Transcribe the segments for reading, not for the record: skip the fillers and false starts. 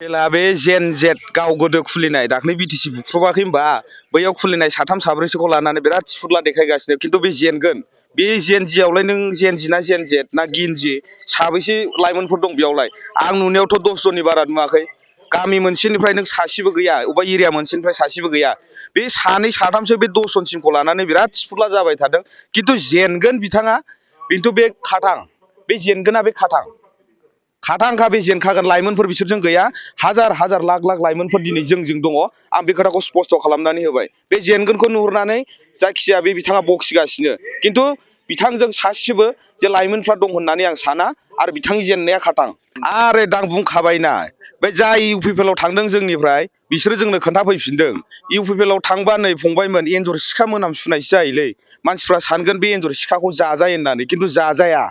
जेला बे जेन जेट गाव गोदो खुलिनाय दाख्लै बिटिसि बुख्रुबाखै होनबा बैयाव खुलिनाय साथाम साब्रैसोखौ लानानै बिराद थिफुला देखायगासिनो खिन्थु बे जेनगोन बे जेन जियावलाय नों जेन जि ना जेन जेट ना गिनजि साबैसे लाइमोनफोर दं बेयावलाय आं नुनायावथ' 10 जननि बारा नुवाखै गामि मोनसेनिफ्राय नों सासेबो गैया अबेबा एरिया मोनसेनिफ्राय सासेबो गैया बे सानै साथामसो बे 10 जनसिमखौ लानानै बिराद थिफुला जाबाय थादों खिन्थु जेनगोन बिथाङा बेथ' बे खाथां बे जेनगोना बे खाथांखा बे जेनखागोन लाइमोनफोर बिसोरजों गैया हाजार हाजार लाख लाख लाइमोनफोर दिनै जोंजों दङ आं बे खोथाखौ स्पष्ट खालामनानै होबाय बे जेनगोनखौ नुहुरनानै जायखिजाया बे बिथाङा बखिगासिनो खिन्थु बिथांजों सासेबो जे लाइमोनफ्रा दं होननानै आं साना आरो बिथांनि जेननाया खाथां आरो दा आं बुंखाबायना बे जाय इउपिपिएलआव थांदों जोंनिफ्राय बिसोरो जोंनो खोन्थाफैफिनदों इउपिपिएलआव थांबा नै फंबायमोन एन्जर सिखा मोनामसुनायसो जायोलै मानसिफ्रा सानगोन बे एन्जर सिखाखौ जाजायो होननानै खिन्थु जाजाया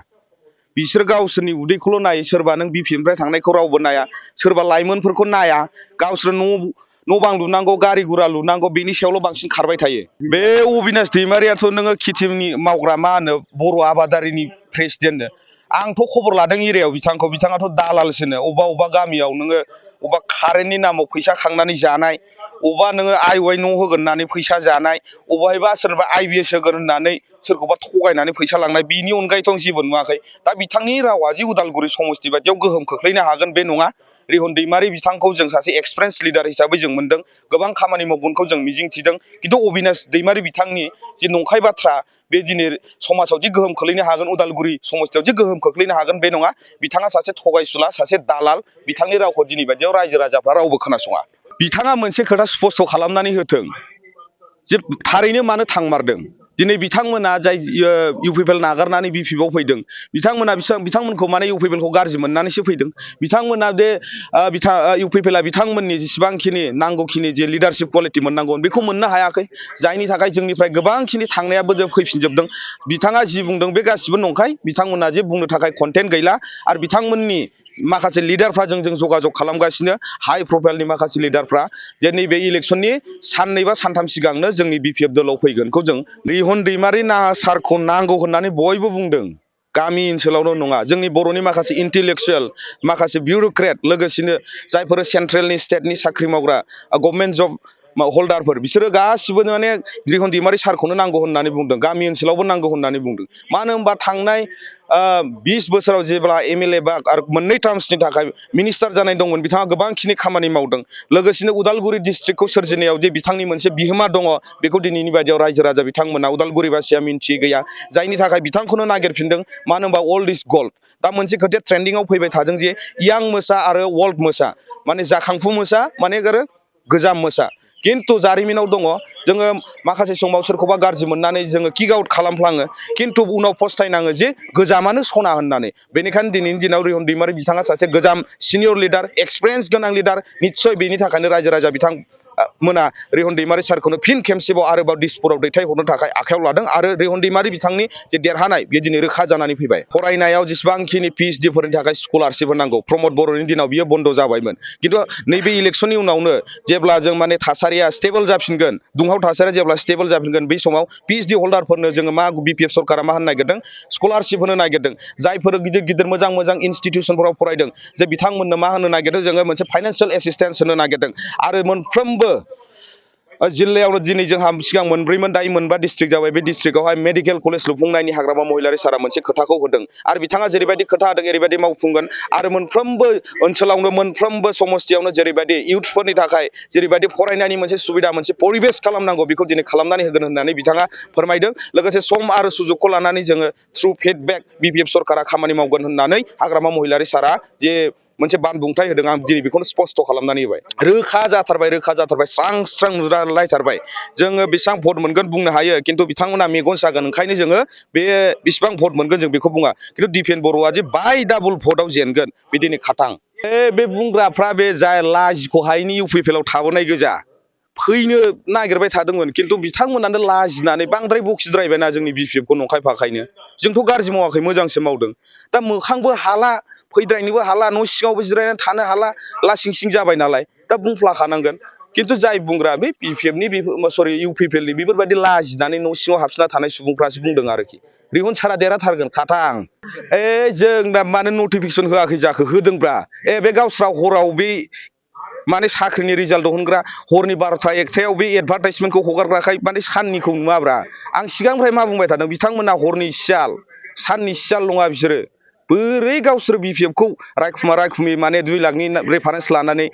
बिसोर गावसोरनि उदैखौल' नायो सोरबा नों बिपिनिफ्राय थांनायखौ रावबो नाया सोरबा लाइमोनफोरखौ नाया गावसोर न' बां लुनांगौ गारि गुरा लुनांगौ बेनि सायावल' बांसिन खारबाय थायो बे अबिनाश दैमारियाथ' नोङो खेथिनि मावग्रा मा होनो बर' आबादारिनि प्रेसिडेन्टनो आंथ' खबर लादों एरियायाव बिथाङाथ' दालालसोनो अबेबा गामियाव नोङो अबेबा कारेन्टनि नामाव फैसा खांनानै जानाय अबेबा नोङो आइ न' होगोन होननानै फैसा जानाय अबेहायबा सोरबा IBS होगोन होननानै सोरखौबा थगायनानै फैसा लांनाय बिनि अनगायैथ' आं जेबो नुवाखै दा बिथांनि रावा जे उदालगुरि समस्ति बायदियाव गोहोम खोख्लैनो हागोन बे नङा रिहन दैमारि बिथांखौ जों सासे एक्सपिरियेन्स लिडार हिसाबै जों मोनदों गोबां खामानि मावगोनखौ जों मिजिंथिदों खिन्थु अबिनाश दैमारि बिथांनि जे नंखाय बाथ्रा बे दिनै समाजाव जे गोहोम खोख्लैनो हागोन उदालगुरि समस्तियाव जे गोहोम खोख्लैनो हागोन बे नङा बिथाङा सासे थगायसुला सासे दालाल बिथांनि रावखौ दिनै बायदियाव रायजो राजाफ्रा रावबो खोनासङा बिथाङा मोनसे खोथा स्पष्ट खालामनानै होथों जे थारैनो मानो थांमारदों दिनै बिथांमोना जाय इउपिपिएल नागारनानै बिपिएफआव फैदों बिथांमोनखौ माने इउपिपिएलखौ गाज्रि मोननानैसो फैदों बिथांमोना बे इउपिपिएलआ बिथांमोननि जेसेबांखिनि नांगौखिनि जे लिडारशिप क्वालिटि मोननांगौ बेखौ मोननो हायाखै जायनि थाखाय जोंनिफ्राय गोबांखिनि थांनायाबो फैफिनजोबदों बिथाङा जि बुंदों बे गासिबो नंखाय बिथांमोना जे बुंनो थाखाय कन्टेन्ट गैला आरो बिथांमोननि माखासे लिडारफ्रा जों जगाजग खालामगासिनो हाई प्रफाइलनि माखासे लिडारफ्रा जे नैबे इलेक्सननि साननै बा सानथाम सिगांनो जोंनि बिपिएफ दलाव फैगोनखौ जों रिहन दैमारि सारखौ नांगौ होननानै बयबो बुंदों गामि ओनसोलावल' नङा जोंनि बर'नि माखासे इन्टेलेक्सुयेल माखासे बिउरोक्रेट लोगोसेनो जायफोर सेन्ट्रेलनि स्टेटनि साख्रि मावग्रा गभर्नमेन्ट जब हल्डारफोर बिसोरो गासिबो माने रिहन दैमारि सारखौनो नांगौ होननानै बुंदों गामि ओनसोलावबो नांगौ होननानै बुंदों मानो होनबा थांनाय 20 बोसोराव जेब्ला एमएलए बा आरो मोननै टार्मसनि थाखाय मिनिस्टार जानाय दंमोन बिथाङा गोबांखिनि खामानि मावदों लोगोसेनो उदालगुरि डिस्ट्रिक्टखौ सोरजिनायाव जे बिथांनि मोनसे बिहोमा दङ बेखौ दिनैनि बायदियाव रायजो राजा बिथांमोना उदालगुरिबासिया मिन्थियै गैया जायनि थाखाय बिथांखौनो नागिरफिनदों मानो होनबा अल्ड इज गोल्ड दा मोनसे खोथाया ट्रेन्डिंआव फैबाय थादों जे यां मोसा आरो वर्ल्ड मोसा माने जाखांफु मोसा माने आरो गोजाम मोसा खिन्थु जारिमिनाव दङ जोङो माखासे समाव सोरखौबा गाज्रि मोननानै जोङो किक आउट खालामफ्लाङो खिन्थु उनाव पस्थायनाङो जे गोजामानो सना होननानै बेनिखायनो दिनैनि दिनाव रिहन दैमारि बिथाङा सासे गोजाम सिनियर लिडार एक्सपिरियेन्स गोनां लिडार निस्सय बेनि थाखायनो रायजो राजा बिथां मोना रिहन दैमारि सारखौनो फिन खेबसेबाव आरोबाव दिसपुराव दैथायहरनो थाखाय आखायाव लादों आरो रिहन दैमारि बिथांनि जे देरहानाय बे दिनै रोखा जानानै फैबाय फरायनायाव जेसेबांखिनि PhD-फोरनि थाखाय स्कलारशिप होनांगौ प्रमद बर'नि दिनाव बियो बन्द जाबायमोन खिन्थु नैबे इलेक्सननि उनावनो जेब्ला जों माने थासारिया स्टेबल जाफिनगोन दुंहाव थासारिया जेब्ला स्टेबल जाफिनगोन बै समाव PhD हल्डारफोरनो जोङो मा बिपिएफ सरकारा मा होनो नागिरदों स्कलारशिप होनो नागिरदों जायफोर गिदिर गिदिर मोजां इनस्टिटिउसनफोराव फरायदों जे बिथांमोननो मा होनो नागिरदों जोङो मोनसे फाइनान्सियेल एसिस्टेन्स होनो नागिरदों आरो मोनफ्रोमबो जिल्लायावनो दिनै जोंहा सिगां मोनब्रैमोन दायो मोनबा डिस्ट्रिक्ट जाबाय बे डिस्ट्रिक्टआवहाय मेडिकेल कलेज लुफुंनायनि हाग्रामा महिलारि सारा मोनसे खोथाखौ होदों आरो बिथाङा जेरैबायदि खोथा होदों ओरैबायदि मावफुंगोन आरो मोनफ्रोमबो ओनसोलावनो मोनफ्रोमबो समस्तियावनो जेरैबायदि इउथ्सफोरनि थाखाय जेरैबायदि फरायनायनि मोनसे सुबिदा मोनसे परिबेस खालामनांगौ बेखौ दिनै खालामनानै होगोन होननानै बिथाङा फोरमायदों लोगोसे सम आरो सुजुगखौ लानानै जोङो थ्रु फिडबेक बिपिएफ सरकारा खामानि मावगोन होननानै हाग्रामा महिलारि सारा जे मोनसे बानबुंथाय होदों आं दिनै बेखौनो स्पष्ट खालामनानै होबाय रोखा जाथारबाय स्रां नुजालायथारबाय जोङो बेसेबां भट मोनगोन बुंनो हायो खिन्थु बिथांमोना मेगन सागोन ओंखायनो जोङो बे बेसेबां भट मोनगोन जों बेखौ बुङा खिन्थु दिपेन बर'आ जे बाय डाबल भटआव जेनगोन बे दिनै खाथां बे बुंग्राफ्रा बे जाय लाजिखौहायनि इउपिपिएलआव थाबोनाय गोजा फैनो नागिरबाय थादोंमोन खिन्थु बिथांमोनानो लाजिनानै बांद्राय बखिद्रायबायना जोंनि बिपिएफखौ नंखाय फाखायनो जोंथ' गाज्रि मावाखै मोजांसो मावदों दा मोखांबो हाला फैद्रायनोबो हाला न' सिङावबो जिरायनानै थानो हाला लासिं सिं जाबाय नालाय दा बुंफ्लाखानांगोन खिन्थु जाय बुंग्रा बे बिपिएफनि इउपिपिएलनि बेफोरबायदि लाजिनानै न' सिङाव हाबसोना थानाय सुबुंफ्रासो बुंदों आरोखि रिहन सारा देरहाथारगोन खाथां जों दा मानो नटिफिकेसन होआखै जाखो होदोंब्रा बे गावस्रा हराव बे माने साख्रिनि रिजाल्ट दिहुनग्रा हरनि 12टा 1टायाव बे एडभार्टाइजमेन्टखौ हगारग्राखाय माने साननिखौ नुवाब्रा आं सिगांनिफ्राय मा बुंबाय थादों बिथांमोना हरनि सियाल साननि सियाल नङा बिसोरो बोरै गावसोर बिपिएफखौ रायखुमा माने 2 लाखनि रेफारेन्स लानानै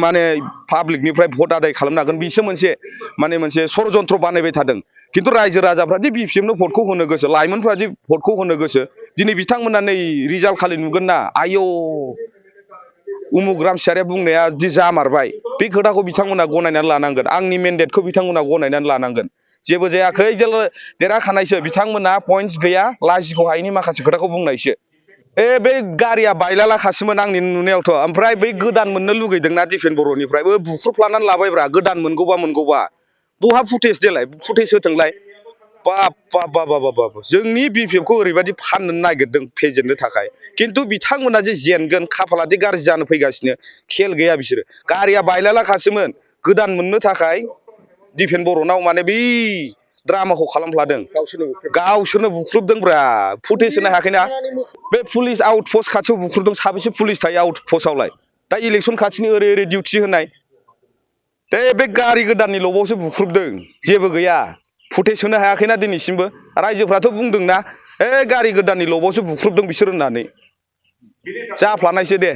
माने पाब्लिकनिफ्राय भट आदाय खालामनो हागोन बिसो मोनसे षड़यन्त्र बानायबाय थादों खिन्थु रायजो राजाफ्रा दि बिपिएफनो भटखौ होनो गोसो लाइमोनफ्रा दि भटखौ होनो गोसो दिनै बिथांमोना नै रिजाल्ट खालि नुगोन ना आयौ उमुग रामसियारिया बुंनाया दि जामारबाय बे खोथाखौ बिथांमोना गनायनानै लानांगोन आंनि मेन्डेटखौ बिथांमोना गनायनानै लानांगोन जेबो जायाखै देरहाखानायसो बिथांमोना पइन्टस गैया लाजिख' हायैनि माखासे खोथाखौ बुंनायसो बे गारिया बायलालाखासोमोन आंनि नुनायावथ' ओमफ्राय बै गोदान मोननो लुगैदोंना दिफेन बर'निफ्रायबो बुख्रुबलानानै लाबायब्रा गोदान मोनगौबा बहा फुटेज देलाय फुटेज होथोंलाय बाब जोंनि बिपिएफखौ ओरैबायदि फाननो नागिरदों फेजेननो थाखाय खिन्थु बिथांमोना जे जेनगोन खाफालादि गाज्रि जानो फैगासिनो खेल गैया बिसोरो गारिया बायलालाखासोमोन गोदान मोननो थाखाय दिफेन बर'नाव माने बै ड्रामाखौ खालामफ्लादों गावसोरनो बुख्रुबदोंब्रा फुटेज होनो हायाखैना बे पुलिस आउट पस्ट खाथियाव बुख्रुबदों साबेसे पुलिस थायो आउट पस्टआवलाय दा इलेक्सन खाथिनि ओरै डिउटि होनाय बे गारि गोदाननि लबावसो बुख्रुबदों जेबो गैया फुटेज होनो हायाखैना दिनैसिमबो रायजोफ्राथ' बुंदोंना गारि गोदाननि लबावसो बुख्रुबदों बिसोर होननानै जाफ्लानायसो दे